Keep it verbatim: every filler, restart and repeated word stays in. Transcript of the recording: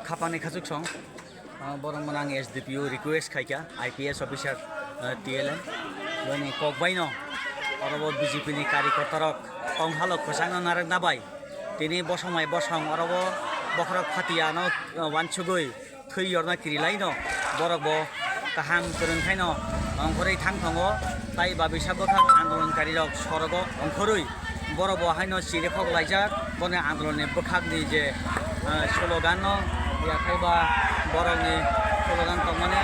Khapangni khachuk song, ah, borok mwnang S D P O request khaikha, I P S officer, ah, T L M, bini kok baino oro bo B J P ni karyakarta rok tong halok kwchangno narwkna bai tini bosong bai bosong oro bo bokhorok phatia no, ah, wansugwi thwi yorna kirilaino borok bo kaham kwrwng khaino ongkhorwi thang tongo, tai babisa bwkhak andolonkari rok sorogo ongkhorwi borok bo haino chirikhok laijak, boni andolonni bwkhakni je, ah, slogan no yakhai ba borokni slogan tongmani